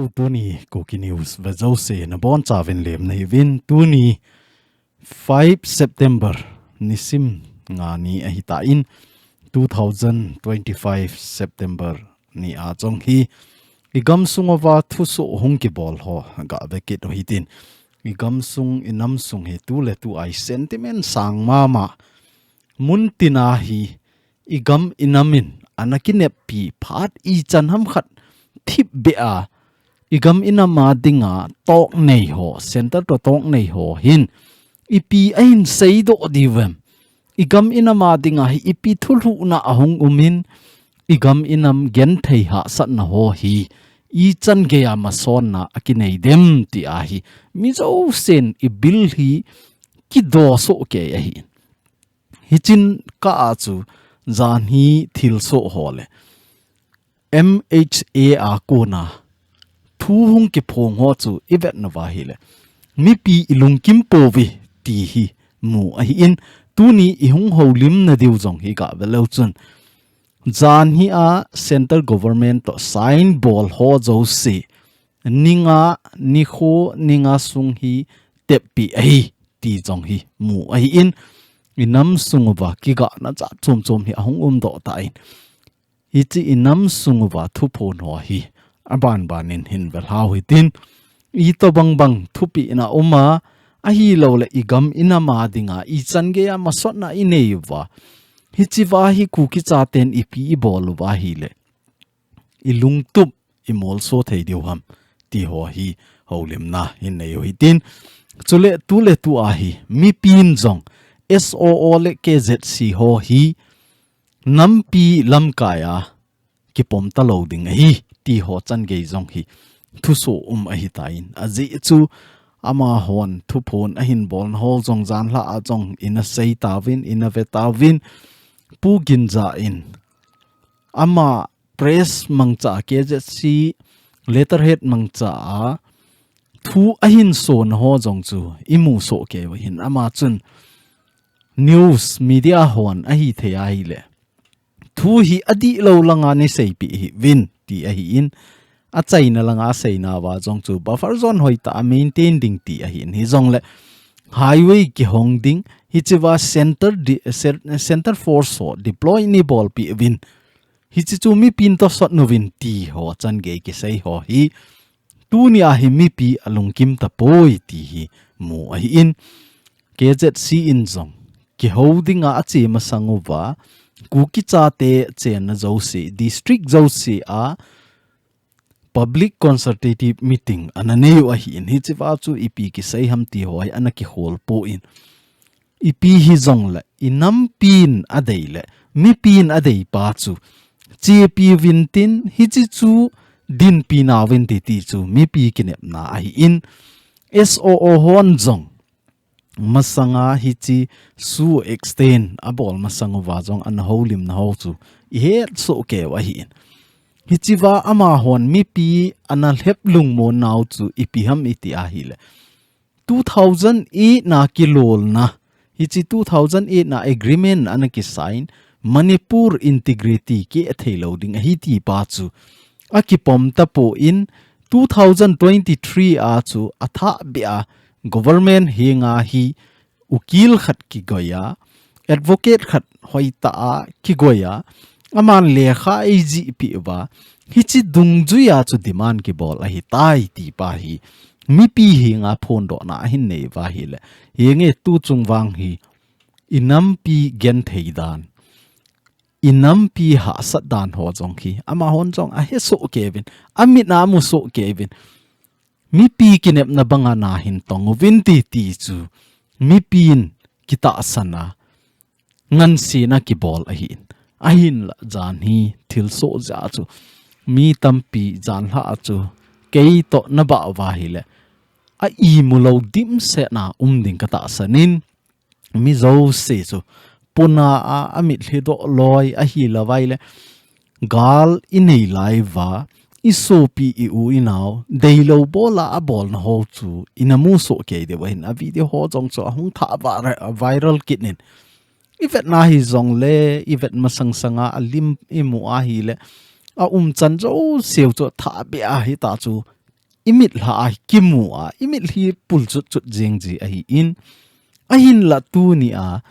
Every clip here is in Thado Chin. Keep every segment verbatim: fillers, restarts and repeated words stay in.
Tuni Kuki News ve jouse nabonchauvin lemna hiuvin, tuni five September nisim nga ni ahitan, two thousand twenty-five September ni a jong hi igamsung uva thusoh hung kibol ho gave kit u hitin, igamsung inamsung hi tuletu a i sentiment sang mama, muntina hi igam inam in ana kineppi phat ichan ham khat thipbeh a, igam inam a dinga toknei ho, center toh toknei ho hin ipi ahin seidoh diu vem? Igam inam a dinga hi ipi thulhuhna ahung umin, igam inam genthei hahsatna ho hi ichan geiya masotna akinei dem ti ahi. Mi jousen ibil hi kidoh soh kei ahi. Hichin kah a chu janhi thilsoh ho le M H A a kona thu hung kiphong ho chu ivet nauva ahile, mipi ilungkim pouve ti hi mu ahin, tuni ihung houlimna diu jong hi gave leu chun, janhi a Central Government toh sign bol ho jouse ni nga, nikho, ni nga sung hi teppi ahi ti jong hi mu ahin, inamsung uva kigahna jat chomchom hi ahung umdoh tan, hiche inamsung uva thuphon ho hi abanban in hin velhau hitin, itobang bang thupeh na uma, ahilouleh igam inam a dinga ichan geiya masotna inei uva, hichea hi Kuki chaten ipi ibol uva ahile ilungtup imolso thei diu ham ti ho hi houlimna hin nei u hitin, chule tuletu a hi mipin jong S O O le K Z C ho hi nampi lamkai a kipom talou ding ahi ti ho changei jong hi thusoh um ahitan, ajeh chu amahon thuphon ahin bolna ho jong janhi a jong ina seitauvin, ina vetauvin, Pu Ginza in ama press mangcha, K Z C letterhead mangcha a thu ahin sona ho jong chu imu soh kei u ahin, ama chun news media hon ahithei ahile thu hi adihlou langa nei seipeh hih uvin ti ahin, achaina langa aseinauva jong chu buffer zone hoitah a maintain ding ti ahin, hijongle highway kihong ding, hichea center di-, cen-, center force ho deploy nei bolpeh uvin, hiche chu mipin tosot uvin ti ho changei kisei ho hi tunia hi mipi alungkim tapoi ti hi mu ahin, K Z C in jong kihou dinga ache masang uva, Kuki chate chenna jouse, district jouse a public consultative meeting ana nei u ahin, hichea chu ipi kisei ham ti ho hi ana kikhol pon, ipi hijongle inampin adei le mipin adeipa chu chepi uvin tin, hiche chu dinpi nauvin ti, ti chu mipi kinepna ahin, S O O hon jong masanga hiche SoO extend abol masang uva jong ana houlimna ho chu ihet soh kei u ahin, hichea amahon mipi ana lhep lungmon nau chu ipi ham iti ahile, two thousand eight na kilolna, hiche two thousand eight na agreement ana kisign, Manipur integrity keh theilou ding ahi tipa chu akipom tapon, two thousand twenty-three a chu athahbeh a government henga hi ukil khat kigoi a, advocate khat hoitah a kigoi a, aman lekha eijihpeh uva, hiche dungjuia chu demand kibol ahitai tipa hi mipi henga phondohna ahin nei uva ahile, henge tuchung vang hi inampi genthei dan, inampi hahsat dan ho jong hi amahon jong ahe soh kei uvin, amit a amu soh kei uvin, mipi kinepna banga nahin tong uvin ti, ti chu mipin kitahsan a, ngansena kibol ahin, ahinla janhi thilsoh jeh a chu mi tampi janhi a chu keitoh nabah uva ahile a imu lou dimset na um ding katahsan in, mi jouse chu puna a, amit lhidoh loi ahilou vaile, gal inei lai uva isopi i-u inao deilou bola abolna ho chu ina mu soh kei diu ahin, a video ho jong chu ahung thah va-, viral kit in, ivetna hijongle ivet masang sanga alim imu ahile, aumchan jouseu chu athahbeh a hita chu i mitlha a hi kimu a, i mitlhi pul chut chut jeng ji ahi in, ahinla tuni a,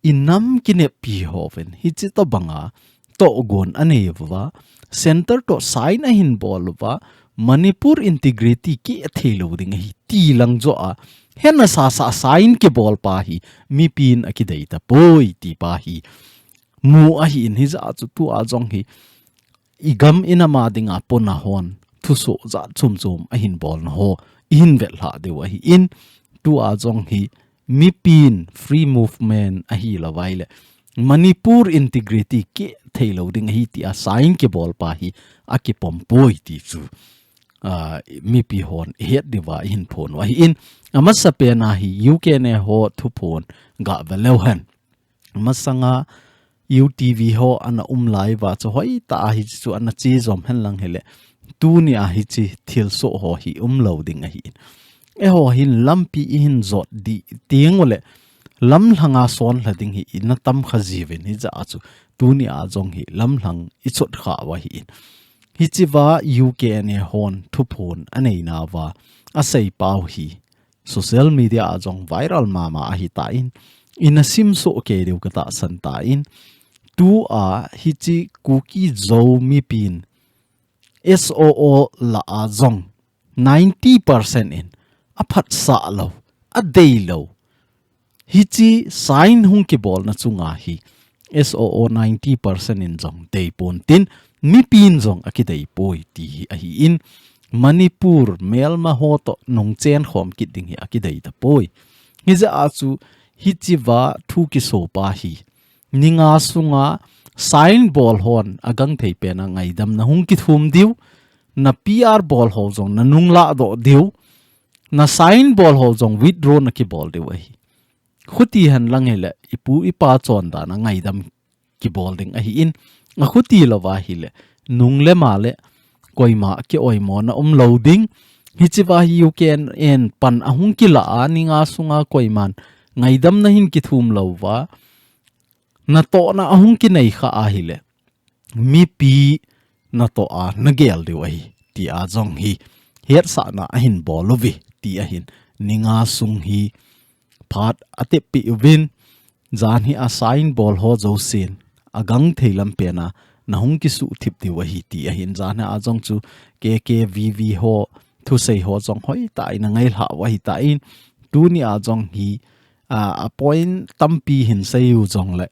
i nam kineppi ho ven, hichi tobang a, togon anei uva, center to sign ahin bol uva, Manipur integrity kithei lou ding ahi ti lang jo a, hena sasa sign kibol pa hi, mipin akidei tapoi ti pa hi, mu ahi in hija chu tu a jong hi, i gam i nam a dinga pona hon, thuso jat chom chom ahin bolna ho, i hin vetlha diu ahi in, tu a jong hi, mipin free movement ahi lou vai le, Manipur integrity kithei lou ding ahi ti a sign kibol pa hi, akipom poi ti chu. Ah, mipi hon i het diu va i hin phon u ahi in, amasa pen a hi U K N A ho thuphon ga ve leu hen. Masanga U T V ho ana um lai va chu hoi ta a hichi chu ana chi jom hen lang hile. Tuni a hichi thilsoh ho hi um lou ding ahi in. Eiho hin lampi i hin jot di tiang u le lamlhanga son lha ding hi i na tam kha ji ven hija chu. Tuni a jong hi lamlhang i chot kha u ahi in. Hichi va U K N A hon thuphon anei na va asei pau hi social media a jong viral mama ahi ta in, i na sim soh kei diu ka tahsan ta in, tu a hichi Kuki Zo mipin S O O la a jong ninety percent in a phatsah lou, a dei lou. Hichi sign hung kibolna chunga hi S O O ninety percent in jong dei pon tin, mipin jong akidei poi ti hi ahi in, Manipur melma ho to nung chen khom kit ding hi akidei tapoi. Hija a chu hichi va thu kiso pa hi, ni nga sunga sign bol hon a gangthei pen a ngaidam na hung kithum diu, na P R bol ho jong na nung lah doh diu, na sign bol ho jong withdraw na kibol diu ahi. Khuti hen lang hile, i pu i pa chon dan a ngaidam kibol ding ahi in, a khuti lou va hile, nung le ma le, koima ki oimo na um lou ding, hichi va hi U K N A pan a hung kila a ni nga sunga koiman ngaidam na hin kithum lou va, na toh na a hung kinei kha ahile, mipi na toh a na gel diu ahi, ti a jong hi, hetsahna ahin bol uve, ti ahin, ni nga sung hi, phat a teppi uvin, jan hi a sign bol ho jousen, a gangthei lam pen a, na hung kisuh thip diu ahi, ti ahin, jan hi a jong chu, K K V V ho, thusei ho jong hoi ta in a ngailha u ahi ta in, tuni a jong hi, a, a point tampi hin sei u jong le,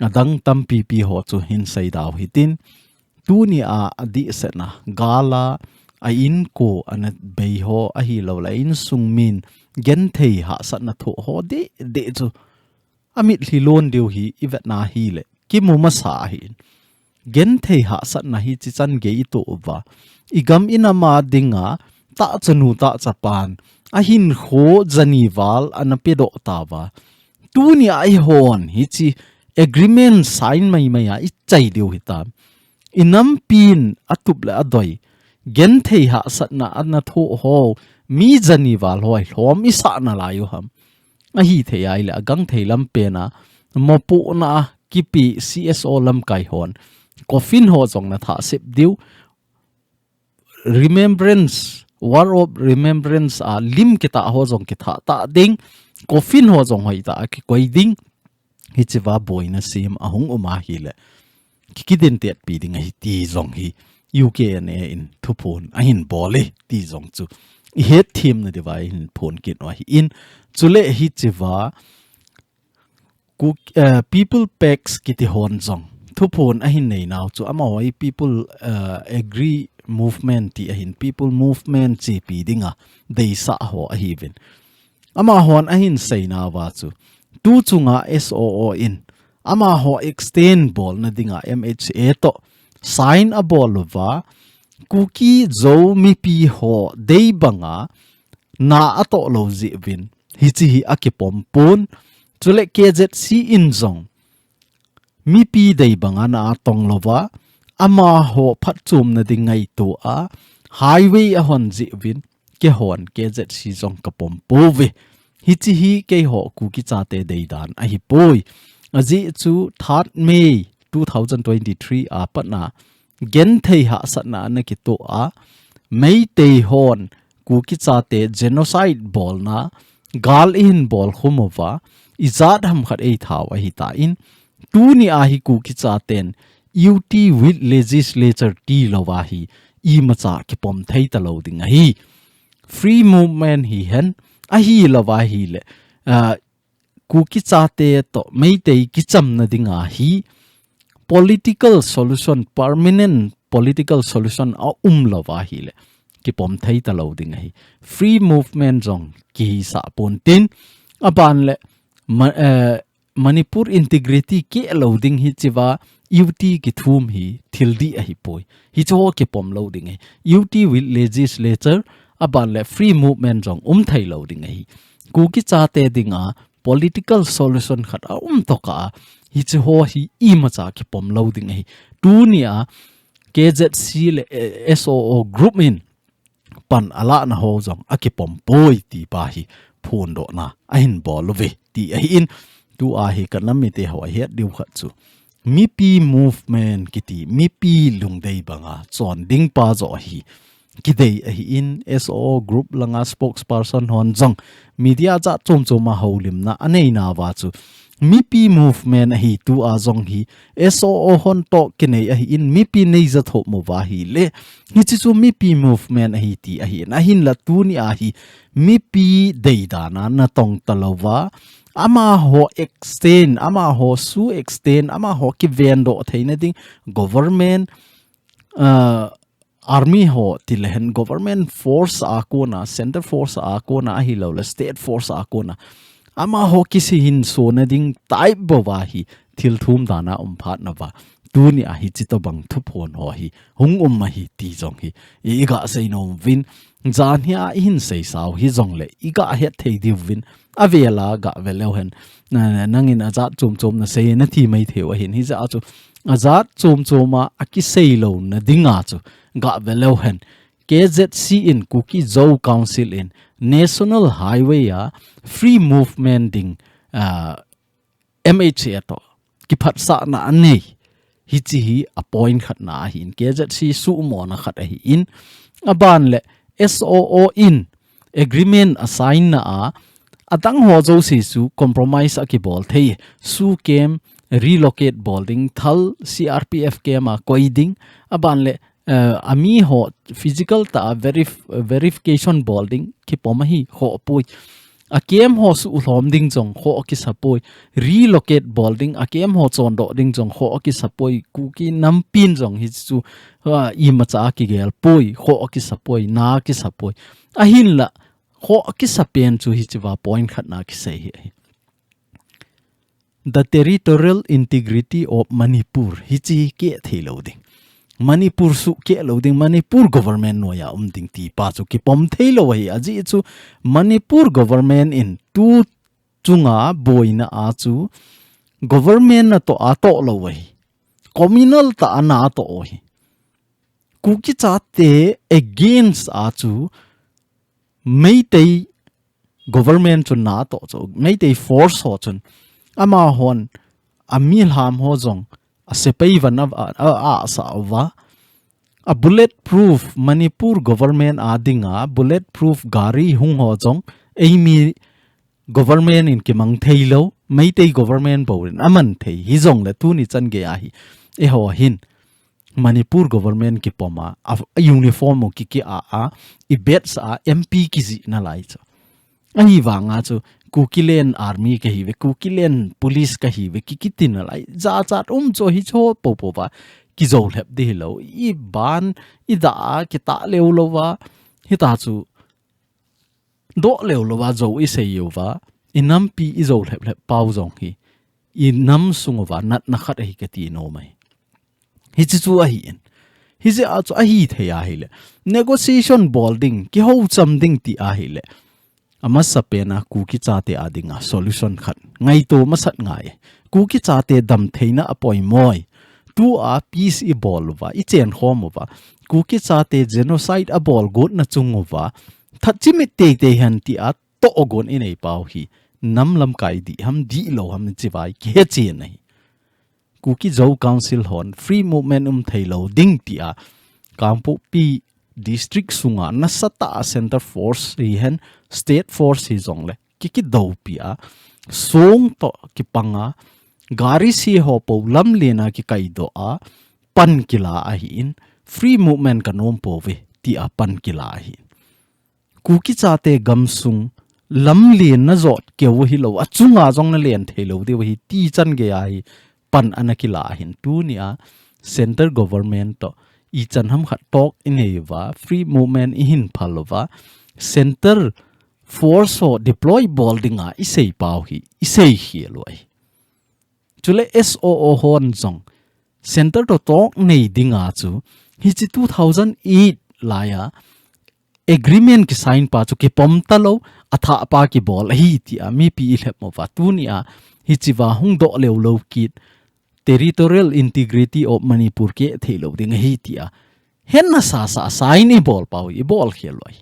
adang tampi pi ho chu hin sei dau hitin, tuni a, a dihsetna, gal a, a inko, ana bei ho, ahi lou le, insung min, genthei hahsatna thoh ho, deh, deh chu, a mitlhi lon diu hi, i vetna hile, kimu masa ahi in. Genthei hahsatna hichi chan gei i toh uva. I gam i nam a dinga, tahchanu tahchapan, a hinkho jani val, ana pedoh ta va. Tuni a i hon, hichi agreement sign mai mai a, i chai diu hitam. I nampin a tup le a doi. Genthei hahsatna ana thoh ho. Mi jani val ho a i lhom i sah nalai u ham. Ahi thei ahile a gangthei lam pen a. Mopohna a kipi C S O lamkai hon. Coffin ho jong na thah sep diu. Remembrance, Wall of Remembrance a lim kitah ho jong kitha ta ding. Coffin ho jong hoi ta a kikoi ding. Hichi va boina sem a hung um ahile. Ki, kidin tet pi ding ahi ti jong hi. U K N A in thuphon ahin bol e ti jong chu. I het thim na diu va i hin phon kit u ahi in. Chule hichi va Kuk-, eh, People Pax kiti hon jong. Thuphon ahin nei nau chu. Amaho hi People, eh, Agri Movement ti ahin. People Movement chepi dinga. Deisah ho ahi vin. Amahon ahin sei nau va chu. Tu chunga S O O in. Amaho extend bolna dinga M H A to. Sign a bol uva. Kuki Zo mipi ho dei banga. Na a toh lou jeh uvin. Hichi hi a kipom pon. Chule K Z C in jong. Mipi dei banga na a tong lou va. Amaho phatchomna ding ngaito a. Highway a hon jeh uvin. Keihon K Z C jong ka pom pouve. Hichi hi keiho Kuki chate deidan ahipoi. Ajeh chu third May two thousand twenty-three a pat na genthei hahsatna ana kitoh a, Meitei hon Kuki chate genocide bolna, gal ihin bol khum uva, ijat ham khat eithat u ahitan, tuni a hi Kuki chaten U T with legislature tilou va hi imacha kipom thei talou ding ahi. Free movement hihen, ahilou va ahile, ah, Kuki chate toh Meitei kichamna dinga hi political solution, permanent political solution aumlou va ahile kipom thei talou ding ahi. Free movement jong kihisah ponte, aban le Ma-, eh, Manipur integrity kehlou ding hichea U T kithum hi thil dih ahipoi. Hicheho kipom lou ding ahi. U T with legislature, aban le free movement jong um thei lou ding ahi. Kuki chate dinga political solution khat aum tokah a, hicheho hi imacha kipom lou ding ahi. Tunia K Z C le, eh, S O O group in pan alahna ho jong akipom poi ti pa hi phondohna ahin bol uve ti ahin, tua hi ka nam mite ho ahet diu khat chu mipi movement kiti, mipi lungdei banga chon ding pa joh hi kidei ahin, S O O group langa spokesperson hon jong media jat chom chom a houlimna anei nauva chu mipi movement ahi, tua jong hi S O O hon toh kinei ahin, mipi neija thop mo va ahile, hiche chu mipi movement ahi ti ahin, ahinla tunia hi mipi deidan a natong talouva, amaho extend, amaho su extend, amaho kivendoh theina ding government, uh, army ho tilehen government force a kona, center force a kona, ahilouleh state force a kona, amaho kisihin sona ding type bou va hi thil thum dan a um phat nauva, tunia hiche tobang thuphon ho hi hung um ahi ti jong hi i, iga seinom uvin, janhia ihin seisau hijongle iga het thei diuvin, avela ga ve leu hen, na, na, nangin ajat chom chom nasei, nati mai thei u ahin, hijeh a chu ajat chom chom a akisei louna dinga chu ga ve leu hen, K Z C in, Kuki Zo Council in National Highway a free movement ding, ah, M H A toh kiphatsahna anei. Hiche hi a point khatna ahin, K Z C suhmona khat ahin, aban le S O O in agreement a sign na a, adang ho jouse chu compromise akibol thei, su camp relocate bol ding, thal C R P F camp a koi ding, aban le, eh, ami ho physical tah a verif-, verification bol ding kipom ahi, khoh poi. A camp ho suhlhom ding jong khoh kisa poi. Relocate bol ding, a camp ho chondoh ding jong khoh kisa poi. Kuki nampin jong hichu, ah, imacha kigel poi, khoh kisa poi, na kisa poi. Ahinla, khoh kisa pen chu hichea point khatna kisei hi ahi. The territorial integrity of Manipur, hiche hi keh thei lou ding. Manipur suh keh lou ding, Manipur government noiya um ding ti pa chu kipom thei lou ahi. Ajeh chu Manipur government in tu chunga boina a chu government natoh atoh lou ahi. Communal tah a natoh ahi. Kuki chate against a chu Meitei government chun natoh chu, Meitei force ho chun, amahon, a milham ho jong, a sepai van a, a, a, a sa uva. A bulletproof Manipur government a dinga, bulletproof gari hung ho jong, eimi government in kimang thei lou, Meitei government bou in aman thei, hijongle tuni chan gei ahi. Eiho hin Manipur government kipom a, a, a uniform u kiki a, a, i badge a, M P kijih nalai chu. Ahivanga chu, Kukiland Army kahiuve, Kukiland Police kahiuve, kiki ti nalai. Jachat um chu hicho popo va, kijo lhep ding hilou. I ban, i da a, kitah leu lou va. Hita chu, doh leu lou va, jo i sei uva, i nampi i jo lhep lhep pau jong hi, i nam sung uva natna khat ahi kati nom ahi. Hiche chu ahin. Hijeh a chu ahithei ahile, negotiation bol ding, kihoucham ding ti ahile, amasapen a Kuki chate a dinga solution khat ngaito masat ngai. Kuki chate damtheina apoimo e. Tua peace i bol uva, i chenkhom uva, Kuki chate genocide abol gotna chung uva, that chimit teitei hen tia toh gon i nei pau hi, nam lamkai dih ham, dihlou ham, hiche vai kihe chen ahi. Kuki Zo Council hon free movement um thei lou ding tia Kangpokpi district sunga nasatah a center force hihen state force hijongle kikidopia song to kipanga gari se ho po lamlena kikaidoh a pan kila ahin, free movement kanom pouve tia pan kila ahin. Kuki chate gamsung lamlen najot keu hilou, achunga jong nalen theilou diu ahi ti chan geiya hi pan ana kila ahin. Tunia center government to ichan ham khat talk inei uva, free movement ihin phal uva, center force ho deploy bol dinga isei pau hi isei khel u ahi. Chule S O O hon jong center to talk nei dinga chu hiche two thousand eight laiya agreement kisign pa chu kipom talou, athah pa kibol ahi tia mipi ilhep mo uva, tunia hichea hung doh leu lou kit, territorial integrity of Manipur keh theilou ding ahi tia hena sasa sign ibol pau, ibol khel u ahi.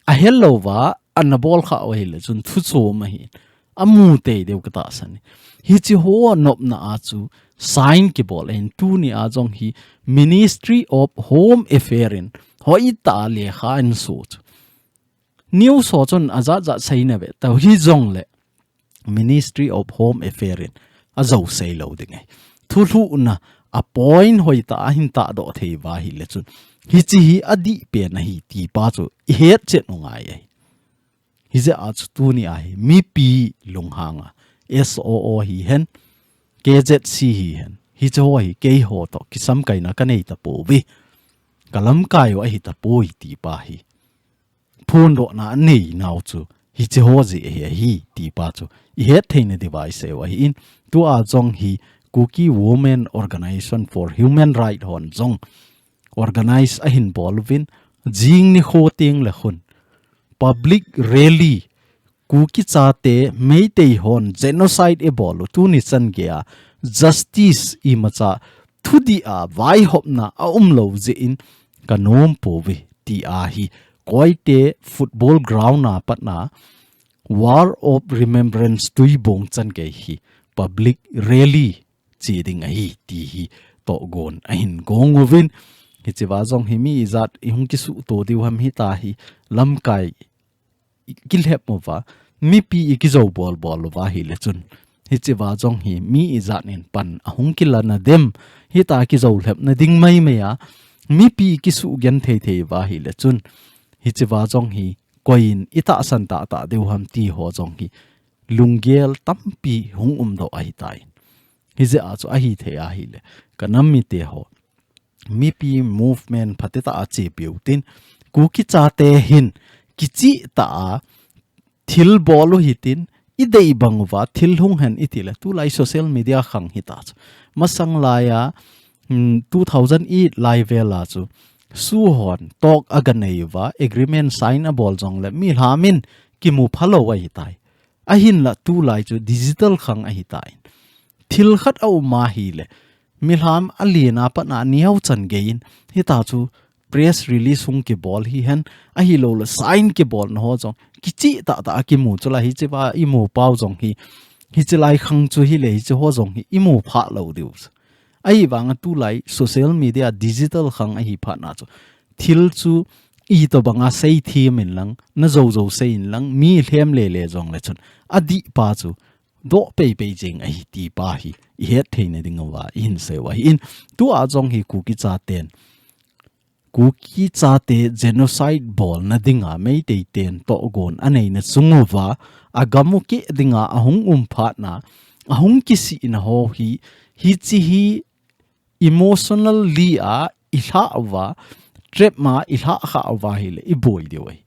Ahelou va, ana bol kha u ahile chun thu chom ahi. Amu tei diu katahsan e. Hiche ho nopna a chu sign kibol ahin, tunia jong hi Ministry of Home Affair in hoitah a lekha ahin so chu. News ho chun ajat jat seina ve tau hijongle Ministry of Home Affair in ajou seilou ding ahi. Thulhuhna a point hoitah a ahin tahdoh thei uva ahile chun hiche hi adih pen ahi ti pa chu ihet chet u ngai ahi. Hijeh a chu tunia hi mipi lunghanga S O O hihen, K Z C hihen, hiche ho hi keiho to kisamkaina kanei tapouve, kalamkai u ahi tapoi ti pa hi phondohna anei nau chu hiche ho jeh ahi, ahi ti pa chu ihet theina diuva isei u ahin. Tua jong hi Kuki Women Organization for Human Right hon jong organize ahin bol uvin, jing nikho tengle khun public rally, Kuki chate Meitei hon genocide ibol u tuni chan geiya justice imacha thudih a vaihopna aumlou jeh in kanom pouve tia hi Koite football ground a patna Wall of Remembrance Tuibong chan gei hi public rally che ding ahi ti hi tohgon ahin gong uvin. Hichea jong hi mi ijat ihung kisuhto diu ham hitia hi lamkai kilhep uva, mipi ikijou bol bol uva ahile chun, hichea jong hi mi ijat in pan ahung kila nadem, hitia kijou lhepna ding maimai a mipi ikisuh genthei thei uva ahile chun, hichea jong hi koiyin itahsan tahtah diu ham ti ho jong hi lunggel tampi hung umdoh ahitai. Hijeh a chu ahithei ahile, kanam mite ho, mipi movement phatecha a chepiu tin, Kuki chate hin kichehtah a thil bol u hitin, idei bang uva thil hung hen itile, tulai social media khang hita chu. Masang laiya, hmm, two thousand eight lai vela chu SoO hon talk aganei uva, agreement sign abol jongle milham in kimu phalou ahitai. Ahinla tulai chu digital khang ahitai. Thil khat aum ahile, milham alen a patna neochan geiyin, hitia chu press release hung kibol hihen, ahilouleh sign kibolna ho jong kichehtah tah a kimu chula hichea imu pau jong hi, hichelai khang chu hile hiche ho jong hi imu phah lou diu. Ahivanga tulai social media digital khang ahi phatna chu, thil chu itobanga seithem inlang, najou jou sei inlang, mi lhem lele jongle chun, adih pa chu doh peipei jeng ahi ti pa hi ihet theina diuva ihin seiu ahin. Tua jong hi Kuki chaten, Kuki chate genocide bolna dinga Meitei ten tohgon aneina chung uva, agam u keh dinga ahung um phatna, ahung kisihna ho hi, hiche hi emotionally a ilhah uva, trap ma ilhah khah uva ahile iboi diu ahi.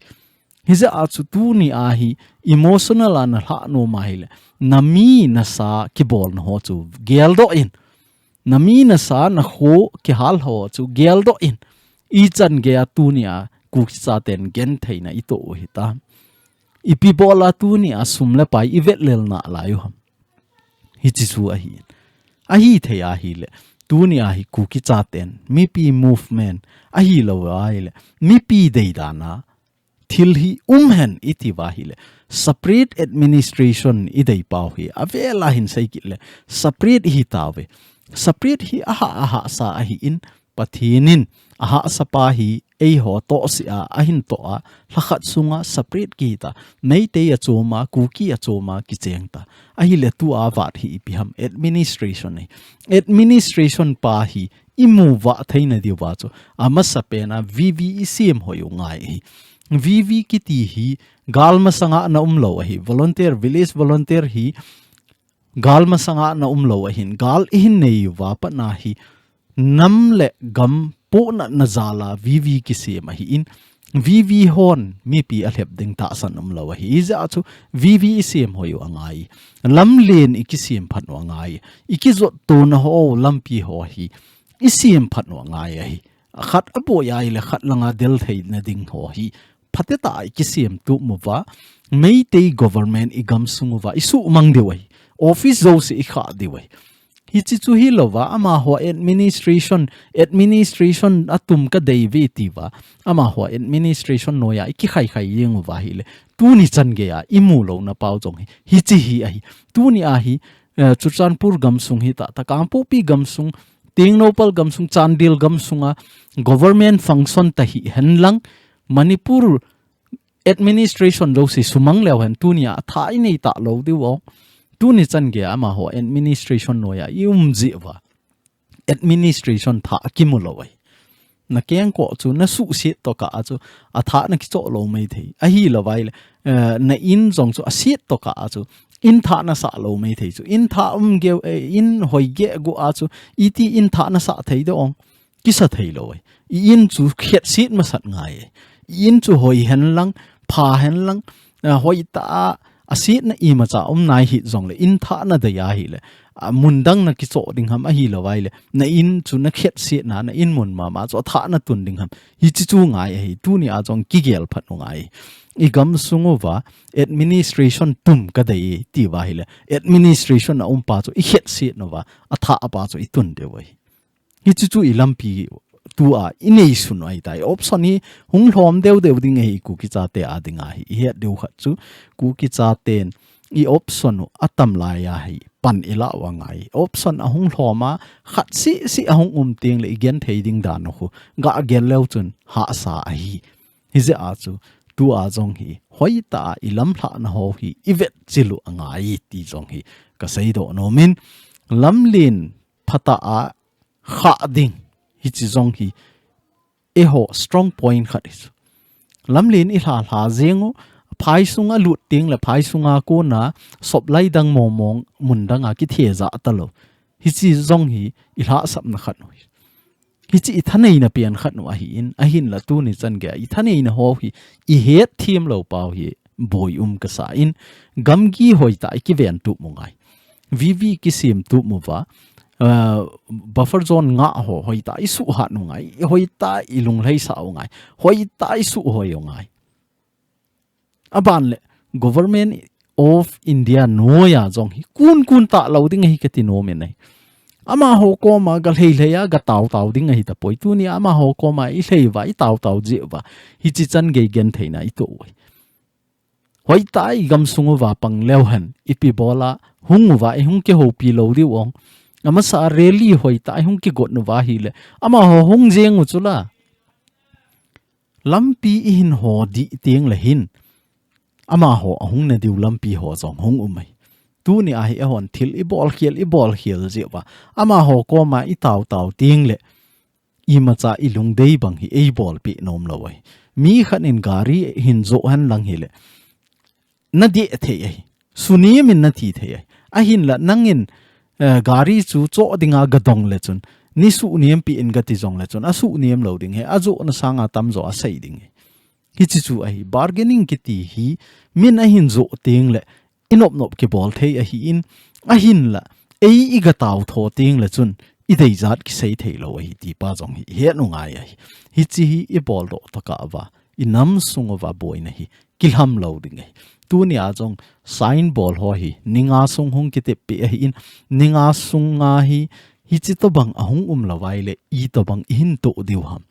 Hijeh a chu tunia hi emotional a nalhah nom ahile, nami nasa kibolna ho chu geldoh in, nami nasa nakho kihal ho chu geldoh in, ichan geiya tunia Kuki chaten gentheina itoh u hitam? Ipi bola tunia sum le pai ivetlel nalai u ham? Hiche chu ahi. Ahithei ahile, tunia hi Kuki chaten mipi movement ahilou ahile, mipi deidana thil hi um hen iti uva ahile, separate administration idei pau hi, avela hin seikit le, separate ihi tauve. Separate hi ahah, ahahsa ahin, Pathen in Ahahsapa hi eiho tohsea ahin toh a, lhakhat sunga separate kihita, Meitei achoma, Kuki achoma kicheng ta. Ahile tua vat hi ipi ham, administration hi. Administration pa hi imu vah theina diuva chu amasapena VV isem hoi u ngai hi. VV kiti hi gal masanga ana umlou ahi. Volunteer, village volunteer hi gal masanga ana umlou ahin, gal ihin nei uva patna hi nam le gam pohnatna jala VV kisem ahin, VV hon mipi alhep ding tahsan umlou ahi. Hijeh a chu VV isem hoi u angai. Lamlen ikisem phat u angai. Ikijot tona ho lampi ho hi isem phat u angai ahi. Khat aboi ahile khat langa del theina ding ho hi phatecha ikisem tup uva, Meitei government igamsung uva isuhmang diu ahi. Office jouse ikhah diu ahi. Hiche chu hilouva, amaho administration, administration atum kadei ve tiuva, amaho administration noiya ikikhaikhai jeng uva ahile, tuni chan geiya imu louna pau jong hi hiche hi ahi. Tuni a hi, eh, Churachandpur gamsung hita, ta Kangpokpi gamsung, Tengnoupal gamsung, Chandel gamsunga government function ta hihen lang, Manipur administration jouse sumang leu hen, tunia athah inei talou diu o. Tuni chan geiya amaho administration noiya ium jeh uva administration thah akimu lou ahi. Nakengkoh chu nasuhset tokah a chu athah nakichoh lou maithei. Ahilouva ahile, eh, na in jong chu aset tokah a chu in thah nasah lou maithei chu. In thah um geu, eh, in hoi geh gu a chu iti in thah nasah thei de ong. Kisa theilou ahi. I in chu khetset masat ngai ahi. I in chu hoi hen lang, pha hen lang, ah, hoitah a, asetna imacha um nai hih jongle, in thah nadei ahile, ah, mun dang nakichoh ding ham, ahilouva ahile, na in chu nakhetsetna, na in mun mama chu athah natun ding ham. Hiche chu ngai ahi, tunia jong kigel phat u ngai. Igamsung uva administration tum kadei tiuva ahile, administration a umpa chu ikhetset uva, athah apa chu itun diu ahi. Hiche chu ilampi tua inei sun u ahitai. Option hi hung lhom deu deu ding ahi, Kuki chate a dinga hi. Ihet diu khat chu Kuki chaten i option u atam laiya hi pan ilah u angai. Option ahung lhom a, khat sisi ahung um tengle igenthei ding dan u khu gagel leu chun hahsa ahi. Hijeh a chu tua jong hi hoitah a ilamlhahna ho hi ivetchil u angai ti jong hi kaseidoh nomin, lamlen phatah a khah ding, hiche jong hi eiho strong point khat hi chu. Lamlen ilha lha jeng u, phai sunga lut tengle phai sunga kona soplai dang mong mong mun danga kithejah talou. Hiche jong hi ilhahsapna khat u hi. Hiche ithaneina pen khat u ahin, ahinla tuni chan geiya ithaneina ho hi ihet themlou pau hi boi um kasa in, gamgi hoitah a ikiven tup u ngai. VV kisem tup uva, ah, buffer zone ngah ho hoitah a isuhhat u ngai, hoitah a ilunglhaisah u ngai, hoitah a isuhhoi u ngai. Aban le, Government of India noiya jong hi kun kun talou ding ahi kati nomin ahi. Amaho koma galhei lhei a, gatao tao ding ahi tapoi. Tunia amaho koma ilhei uva, itao tao jeh uva, hiche chan gei gentheina itoh u ahi. Hoitah a igamsung uva pang leu hen, ipi bol a hung uva, ihung kihoupi lou diu ong. Amasa a rally hoitah a ihung kigot uva ahile, amaho hung jeng u chula. Lampi ihin ho dih tengle hin, amaho ahung nadiu lampi ho jong hung um ahi. Tunia hi eihon thil ibol khel, ibol khel jeh uva, amaho koma itao tao tengle, imacha ilungdei bang hi eibolpeh nomlou ahi. Mi khat in gari hin joh hen lang hile, nadih thei ahi. Sunem in nati thei ahi. Ahinla nangin, eh, gari chu choh dinga gadong le chun, neisuhnem peh in gati jongle chun, asuhnem lou ding ahi, ajohna sanga tamjo asei ding ahi. Hiche chu ahi, bargaining kiti hi, min ahin joh tengle, inop nop kibol thei ahin, ahinla, ei igatao tho tengle chun, ideijat kisei theilou ahi, tipa jong hi, ihet u ngai ahi. Hiche hi iboldoh tokah uva, inam sung uva boina hi, kilham lou ding ahi. Tunia jong sign bol ho hi, ni nga sung hung kiteppi ahin, ni nga sunga hi, hiche tobang ahung umlou vaile, itobang ihin toh diu ham.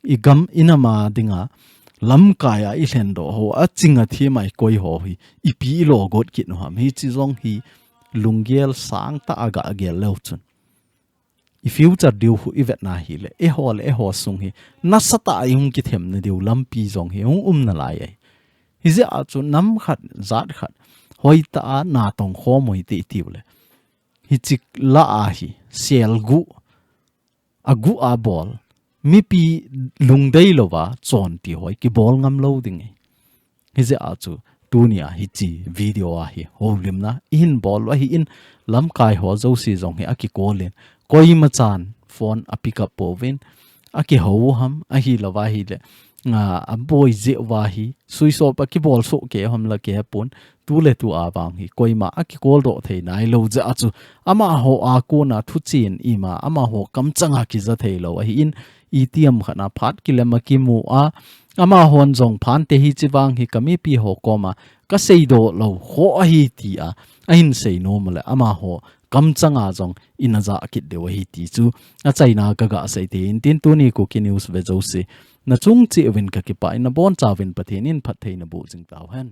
Igam inam a dinga, lamkai a ilhendoh ho, aching athem a ikoi ho hi, ipi ilo got kit u ham. Hiche jong hi, lunggel sangtah a gagel leu chun. i future diu khu i vetna hileh, eiho le eiho sung hi nasatah a i hung kithemna diu lampi jong hi hung um nalai ahi. Hijeh a chu nam khat, jat khat, hoitah a natong khom u hite i tiu le, hiche lah a hi, sel guh, aguh a bol, mipi lungdei louva chon ti hoi kibol ngam lou ding ahi. Hijeh a chu tunia hiche video a hi houlimna i hin bol u ahin, lamkai ho jouse jong hi akikol in, koimachan phone a pick up pouvin, akihou u ham, ahilouva hileh, a, aboi jeh uva hi, switch off a kibol soh kei u ham la kihepon, tu le tu a vang hi, koima akikol doh thei nailou jeh a chu, amaho a kona thuchen ima, amaho kamchanga kija theilou ahin, itiham khat a phat kilem a kimu a, amahon jong phante hiche vang hi ka mipi ho koma kaseidoh lou kho ahi tia ahin seinom uleh, amaho kamchanga jong ina jah kit diu ahi ti chu achaina kaga sei thei in tin, tuni Kuki News ve jouse nachung cheh uvin kakipah in, nabonchauvin Pathen in phattheina boh jing tauhen.